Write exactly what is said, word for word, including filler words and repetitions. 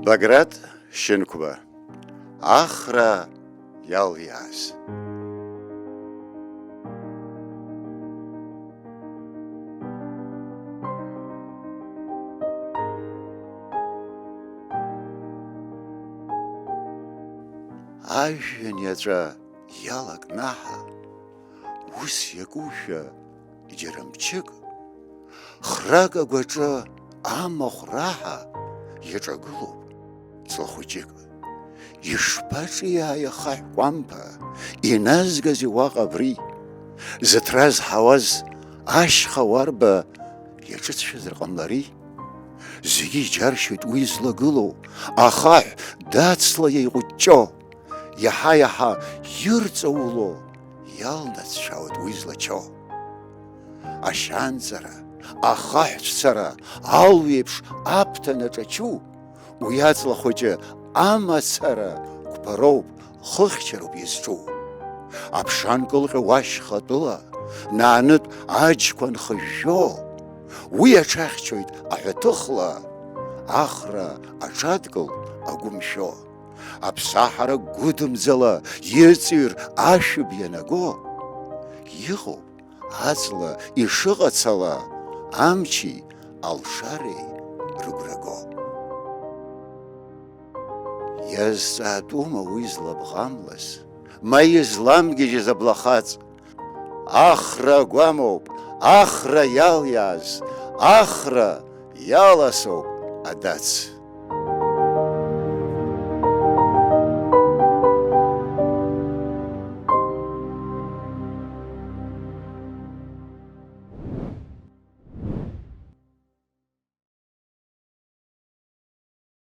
Баграт Шьынқәба, Ахра иалиааз. Ажәҩан иаҵәа иалакнаҳа, ус иакушәа џьара мчык, храк агәаҿы амахә раҳа иаҿагылоуп ҵла хәыҷык. Ишԥаҿиааи ахаҳә кәамԥа, иназгазеи уаҟа абри? Зыҭра зҳауаз ашьха уарба иаҿыҵшәазар ҟамлари? Зегьы иџьаршьоит уи злагылоу, ахаҳә дацла еиҟәыҷҷо, иаҳа-иаҳа ирҵауло иалнацәцәаауеит уи злачо. Ашьанҵара, ахаҳәцәцара, алҩеиԥш аԥҭа наҿачу, уи аҵла хәыҷы амацара қәԥароуп, хыхьчароуп изҿу. Аԥша анкылҟьо уашьхатәыла, наанытә аџьқәа нхыжәжәо, уи аҽахьчоит аҳәаҭыхла, Ахра аҽадкыл агәымшәо. Аԥсаҳара гәыдымӡала иҵыҩр ашәыб ианаго, иҟоуп аҵла ишыҟац ала, амчи алшареи рыгәра го. Иазҵаатәума уи злабӷамлаз, ма изламгьежьыз аблахаҵ? Ахра агәамоуп, Ахра иалиааз, Ахра иаласоуп адац.